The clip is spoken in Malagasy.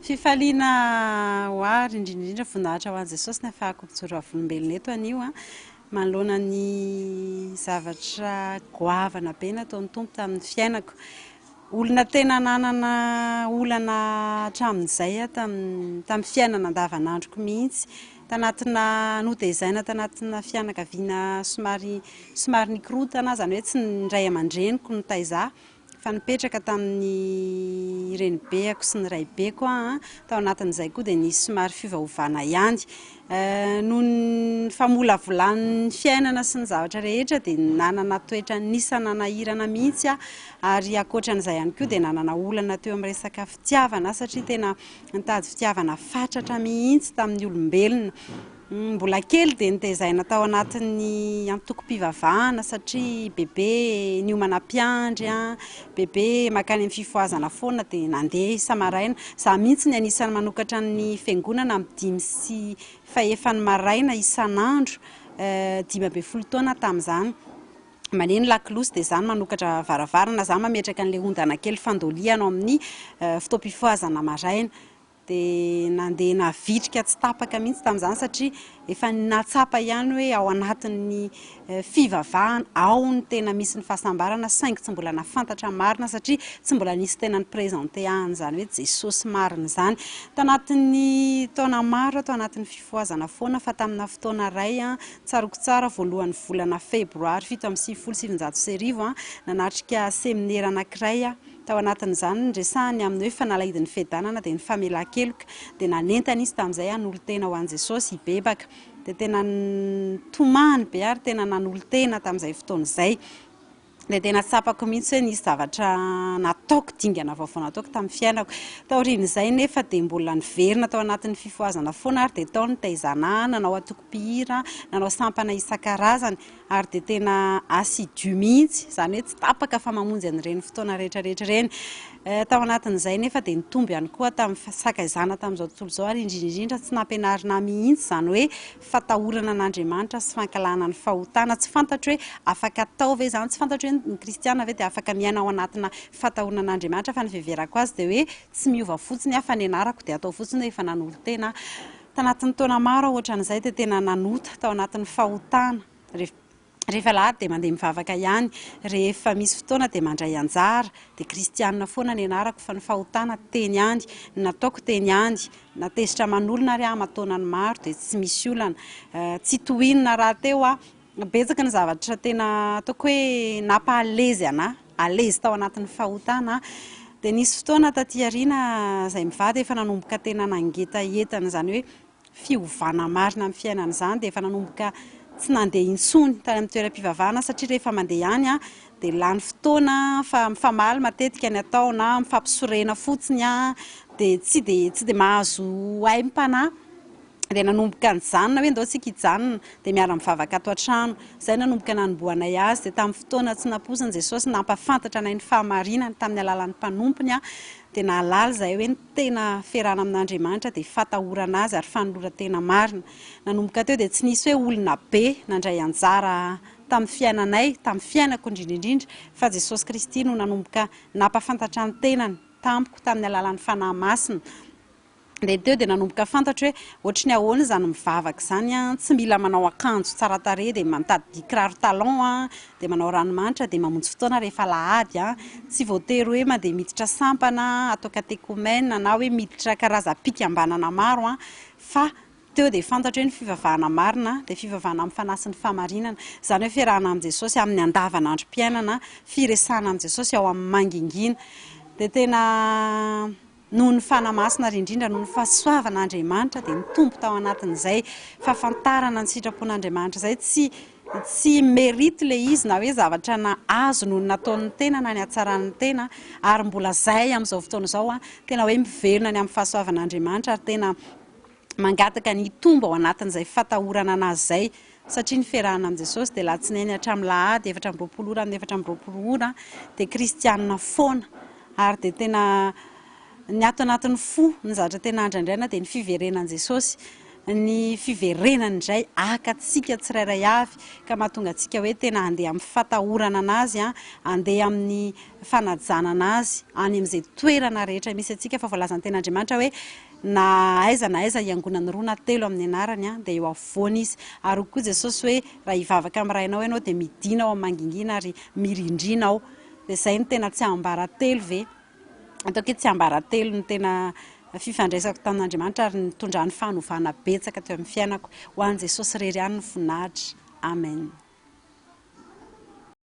Fifaliana ho ahy ary indrindra indrindra voninahitra ho an'i Jesosy ny ahafahako mijoro vavolombelona eto anio manoloana ny zavatra goavana be nataon'ny Tompo tamin'ny fiainako. Olona tena nanana olana hatramin'izay aho tamin'ny tamin'ny fiainana andavanandroko mihitsy. Tanatina notezaina tanatina fianakaviana somary somary nikorontana aho, izany hoe tsy ny ray aman-dreniko no nitaiza ahy fa nipetraka tamin'ny renibeako sy ny raibeko aho. Tao anatin'izay koa dia nisy somary fiovaovana ihany. Noho ny famolavolan'ny fiainana sy ny zavatra rehetra dia nanana toetra nisa nanahirana mihitsy aho. Ary ankoatran'izay ihany koa dia nanana olana teo amin'ny resaka fitiavana aho satria tena nitady fitiavana fatratra mihitsy tamin'ny olombelona. Mbola kely dia notezaina tao anatin'ny antokom-pivavahana satria bebe niomana mpiandry, bebe mankany amin'ny fifohazana foana dia nandeha isa-maraina. Izaho mihitsy ny anisan'ny manokatra ny fiangonana amin'ny dimy sy fahefany maraina isan'andro, 15 taona tamin'izany. Maneno lakolosy dia izaho no manokatra varavarana, izaho mametraka an'ilay ondana kely fandoliana ao amin'ny fotoam-pifohazana maraina. Dia nandeha navitrika tsy tapaka mihitsy tamin'izany satria efa nahatsapa ihany hoe ao anatin'ny fivavahana ao no tena misy ny fahasambarana saingy tsy mbola nahafantatra marina satria tsy mbola nisy tena ni-présenter ahy an'izany hoe Jesosy marina izany. Tanatin'ny taona maro aho tao anatin'ny fifohazana foana fa tamina fotoana iray tsaroako tsara voalohan'ny volana febroary 1997 nanatrika seminera anankiray aho. Tao anatin'izany niresahany ny amin'ny hoe fanalahidin'ny fiadanana dia ny famelan-keloka. Dia nanentana izy tamin'izay hanolo-tena ho an'i Jesosy, hibebaka. Dia tena nitomany be ary tena nanolo-tena tamin'izay fotoana izay. Dia tena tsapako mihitsy hoe nisy zavatra nataoko, dingana vaovao nataoko tamin'ny fiainako. Taorian'izay nefa dia mbola niverina tao anatin'ny fifohazana foana ary dia tao nitaizana ahy, nanao antoko-mpihira, nanao sampana isan-karazany. Ary dia tena assidu mihitsy, izany hoe tsy tapaka fa mamonjy an'ireny fotoana rehetra rehetra ireny. Tao anatin'izay nefa dia nitombo ihany koa tamin'ny fisakaizana tamin'izao tontolo izao ary indrindra indrindra tsy nampianarina ahy mihitsy izany hoe fatahorana an'Andriamanitra sy fankahalana ny fahotana. Tsy fantatro hoe afaka atao ve izany, tsy fantatro hoe ny kristiana ve dia afaka miaina ao anatina fatahorana an'Andriamanitra fa ny fiheverako azy dia hoe tsy miova fotsiny aho fa ny anarako dia atao fotsiny hoe efa nanolo-tena aho. Tanatin'ny taona maro aho ohatran'izay dia tena nanota tao anatin'ny fahotana. Rehefa alahady dia mandeha mivavaka ihany, rehefa misy fotoana dia mandray anjara, dia kristianina foana ny anarako fa ny fahotana teny ihany, ny nataoko teny ihany, na tezitra aman'olona ary aho aman-taonany maro dia tsy misy olana. Tsy tohinina rahateo aho. Betsaka ny zavatra tena ataoko hoe nampa-à-l'aise anà, à l'aise tao anatin'ny fahotana aho. Dia nisy fotoana taty aoriana izay mivady efa nanomboka tena nangetaheta an'izany hoe fiovana marina amin'ny fiainana izany dia efa nanomboka tsy nandeha intsony tany amin'ny toeram-pivavahana satria rehefa mandeha any dia lany fotoana fa mifamaly matetika ny atao na mifampisorena fotsiny dia tsy dia tsy dia mahazo aim-panahy. Dia nanomboka nijanona hoe ndao tsika hijanona dia miara-mivavaka ato an-trano. Izay nanomboka nanombohanay azy dia tamin'ny fotoana tsy nampoiziny Jesosy nampahafantatra anay ny fahamarinany tamin'ny alalan'ny mpanompony dia nahalala izahay hoe ny tena fiarahana amin'Andriamanitra dia fatahorana Azy ary fanoloran-tena marina. Nanomboka teo dia tsy nisy hoe olona be nandray anjara tamin'ny fiainanay, tamin'ny fiainako indrindra indrindra fa Jesosy Kristy no nanomboka nampahafantatra ny tenany tamiko tamin'ny alalan'ny Fanahy Masina. Dia teo dia nanomboka fantatro hoe ohatry ny ahoana izany mivavaka izany an, tsy mila manao akanjo tsara tarehy dia mitady kiraro talon an, dia manao ranomanitra dia mamonjy fotoana rehefa alahady an, tsy voatery hoe mandeha miditra sampana atao catéchumène na hoe miditra karazam-pikambanana maro an, fa teo dia fantatro hoe ny fivavahana marina dia fivavahana amin'ny fanahy sy ny fahamarinana, izany hoe fiarahana amin'i Jesosy amin'ny andavanandrom-piainana, firesahana amin'i Jesosy ao amin'ny mangingina. Dia tena. Noho ny Fanahy Masina ary indrindra noho ny fahasoavan'Andriamanitra dia nitombo tao anatin'izay fahafantarana ny sitrapon'Andriamanitra izay. Tsy tsy mérite ilay izy na hoe zavatra na azo noho ny nataon'ny tena na ny hatsaran'ny tena ary mbola izay amin'izao fotoana izao tena hoe mivelona ny amin'ny fahasoavan'Andriamanitra ary tena mangataka ny hitombo ao anatin'izay fatahorana an'Azy izay satria ny fiarahana amin'i Jesosy dia latsinainy hatramin'ny lahady 24 ora amin'ny 24 ora dia kristianina foana ary dia tena ny ato anatin'ny fo ny zavatra tena andrandraina dia ny fiverenan'i Jesosy. ny fiverenany indray haka antsika tsirairay avy ka mahatonga antsika hoe tena handeha amin'ny fatahorana an'Azy, handeha amin'ny fanajana an'Azy any amin'izay toerana rehetra misy antsika fa voalazan'ny tenin'Andriamanitra hoe na aiza na aiza hiangonan'ny roa na telo amin'ny anarany dia eo afovoany Izy. Ary hoy koa Jesosy hoe raha hivavaka amin'ny Rainao ianao dia midina ao amin'ny mangingina ary mirindrina ao. Dia izay no tena tsiambaratelo ve? Ataoko hoe tsiambaratelo no tena fifandraisako tamin'Andriamanitra ary nitondrany fanovana betsaka teo amin'ny fiainako. Ho an'i Jesosy irery ihany ny voninahitra. Amen.